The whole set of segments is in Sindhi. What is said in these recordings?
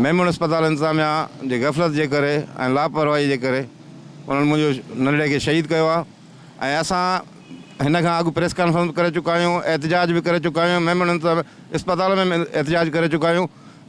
ميمڻ اسپتال انتظاميا جي غفلت جي ڪري ۽ لاپرواهي جي ڪري انهن منهنجو ننڍڙي کي شهيد ڪيو آهي ۽ اسان هن کان اڳ پريس ڪانفرنس به ڪري چڪا آهيون، احتجاج به ڪري چڪا آهيون، ميمڻ اسپتال ۾ به احتجاج ڪري چڪا آهيون.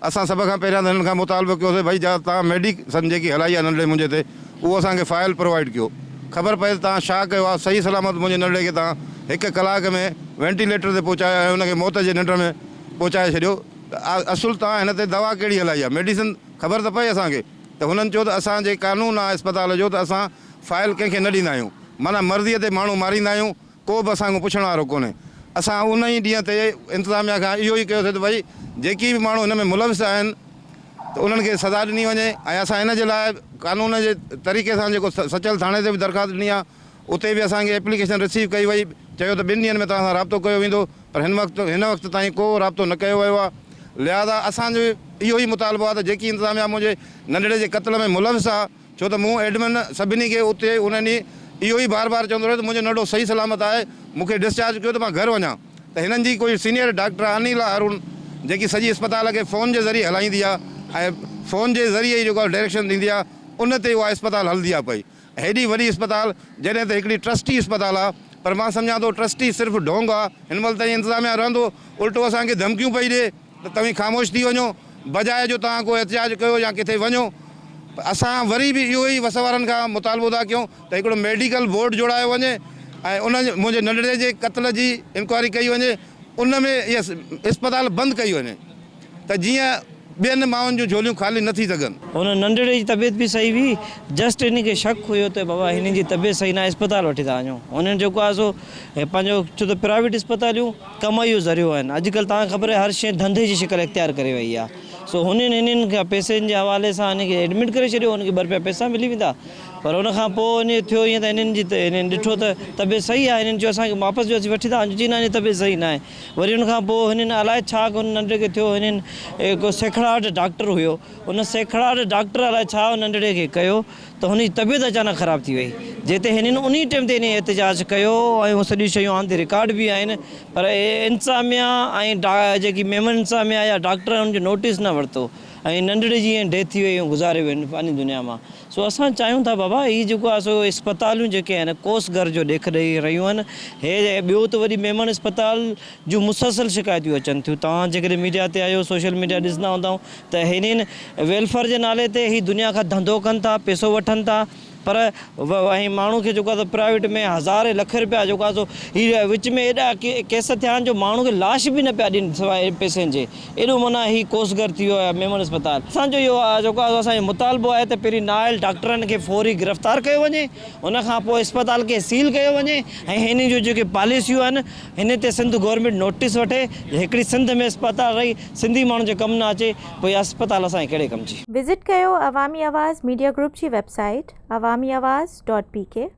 اسان سڀ کان پهريان ته هنن کان مطالبو ڪيوسين ڀئي جا توهان ميڊيسن جيڪي هلائي آهي ننڍڙي منهنجي تي اهو اسان کي فائل پرووائيڊ ڪيو خبر پئي ته توهان ڇا ڪيو آهي صحيح سلامت منهنجي ننڍڙي کي توهان هڪ ڪلاڪ ۾ وينٽيليٽر تي پهچايو ۽ ان کي موت جي ننڊ ۾ پهچائي ڇڏيو ته اصل توهان هن تي دوا ڪهڙي هلائي آهي ميڊيسن خبر ته پئي اسان کي ته هنن چيو ته اسان جي قانون آهي اسپتال جو ته اسان فائل ڪنهن کي نه ڏيندا آهيون معنيٰ مرضيء تي ماڻهو ماريندا آهيون ڪو به اسان کان پڇڻ وارو ڪونهي. اسان ان ئي ڏينهن تي انتظاميا کان اهو ئي ڪيوسين ته ڀئي جيڪي به ماڻهو هن ۾ ملوث آهن ته انهن کي سزا ڏني وڃي ۽ اسان ان جي لاء قانون جي طريقي سان جيڪو سچل ٿاڻي تي به درخواست ڏني آهي اتي به اسان کي ايپليڪيشن رسيو ڪئي وئي چيو ته ٻن ڏينهن ۾ توهان سان رابطو ڪيو ويندو پر هن وقت هن وقت تائين ڪو رابطو نه ڪيو ويو آهي لهٰذا اسان جو اهو ئي مطالبو آهي ته جيڪي انتظاميا منهنجي ننڍڙي جي قتل ۾ ملوث آهي ڇو ته مون ايڊمن سڀني کي اتي ان ڏينهن اهو ئي بار بار چوندو رهيو ته منهنجو ننڍو صحيح سلامت آهي، مون کي ڊسچارج ڪيو ته مان گهر وڃان ته هنن جي ڪوئي سينيئر ڊاڪٽر انيلا هارون جيڪي سڄي اسپتال کي فون جي ذريعي هلائيندي آهي ۽ فون جي ذريعي ئي جيڪو آهي ڊائريڪشن ڏيندي آهي ان تي اها اسپتال هلندي آهي پئي. هيڏي وڏي اسپتال جڏهن ته هڪڙي ٽرسٽي اسپتال آهي پر مان سمجهان ٿو ٽرسٽي صرف ڍونگ آهي هن مهل تائين انتظاميا رهندو الٽو اسان کي ڌمڪيون پئي ڏي. ته توهين خاموش ٿي وڃو، بجاء جو توهان ڪو احتجاج ڪيو يا ڪٿي وڃو. اسان وري به اهو ئي وس وارن کان مطالبو ٿا ڪيون ته هڪڙو ميڊيڪل بورڊ جوڙايو وڃي ۽ ان منهنجي ننڍڙي جي قتل جي انڪوائري ڪئي وڃي، ان ۾ اها اسپتال بند ڪئي وڃي ته جيئن ٻين مائن جون جهوليون خالي نه ٿي سگهن. هن ننڍڙي جي طبيعت به صحيح هئي، جسٽ هن کي شڪ هيو ته بابا هن جي طبيعت صحيح ناهي اسپتال وٺي ٿا وڃون. هنن جيڪو آهي سو پنهنجو ڇو ته پرائيويٽ اسپتاليون ڪمائي جو ذريعو آهن. اڄڪلهه توهان کي خبر آهي هر شيء ڌنڌي جي شڪل اختيار ڪري وئي آهي. سو هنن هنن کان پئسن جي حوالي سان هن کي ايڊمٽ ڪري ڇڏيو هن کي ٻه رپيا پئسا ملي ويندا پر ان کان پوء ان جو ٿيو ائين ته هنن جي هنن ڏٺو ته طبيعت صحيح آهي هنن چيو اسان کي واپس جو اسين وٺي ٿا وڃون چي نه هن جي طبيعت صحيح ناهي وري ان کان پوء هنن الائي ڇا هن ننڍڙي کي ٿيو هنن هڪ سيکڙاٽ ڊاڪٽر هيو ان سيکڙاٽ ڊاڪٽر الائي ڇا ان ننڍڙي کي ڪيو ته هن جي طبيعت اچانڪ خراب ٿي وئي جنهن تي هنن انهي ٽيم تي انهي احتجاج ڪيو ۽ اهي سڄيون شيون آن the record به آهن پر انتظاميا ۽ جيڪي ميمڻ انتظاميا يا ڊاڪٽر انهن جو نوٽيس نه ورتو ۽ ننڍڙي جي ائين ڊيٿ ٿي وئي ۽ گذاري ويو هن فاني دنيا مان سو اسان چاهيون ٿا بابا هي جيڪو آهي سو اسپتاليون جيڪي آهن ڪوس گهر جو ڏيک ڏئي رهيون آهن هي ٻيو ته وري ميمڻ اسپتال جون مسلسل شڪايتون اچن ٿيون توهان جيڪڏهن ميڊيا تي آهيو سوشل ميڊيا ڏسندا هوندائو ته هنن ويلفيئر جي نالي تي هي دنيا کان ڌنڌو ڪن ٿا پيسو وٺن ٿا پر ۽ ماڻهو کي جيڪو آهي سو پرائيويٽ ۾ هزارين لک رپيا جيڪو آهي سو هي وچ ۾ ايڏا ڪيس ٿيا آهن جو ماڻهو کي لاش به نه پيا ڏين سواء پيسن جي ايڏو معنيٰ هي ڪوس گهر ٿي ويو آهي ميمڻ اسپتال اسان جو اهو جيڪو آهي سو اسان جو مطالبو آهي ته پهرين نااهل ڊاڪٽرن کي فوري گرفتار ڪيو وڃي ان کان پوء اسپتال کي سيل ڪيو وڃي ۽ هنن جون جيڪي پاليسيون آهن هن تي سنڌ گورنمينٽ نوٽيس وٺي هڪڙي سنڌ ۾ اسپتال رهي سنڌي ماڻهن جي ڪم نه اچي پوء اها اسپتال اسان کي ڪهڙي ڪم جي. وزٽ ڪيو عوامي آواز ميڊيا گروپ جي website Awami Awaz dot P K.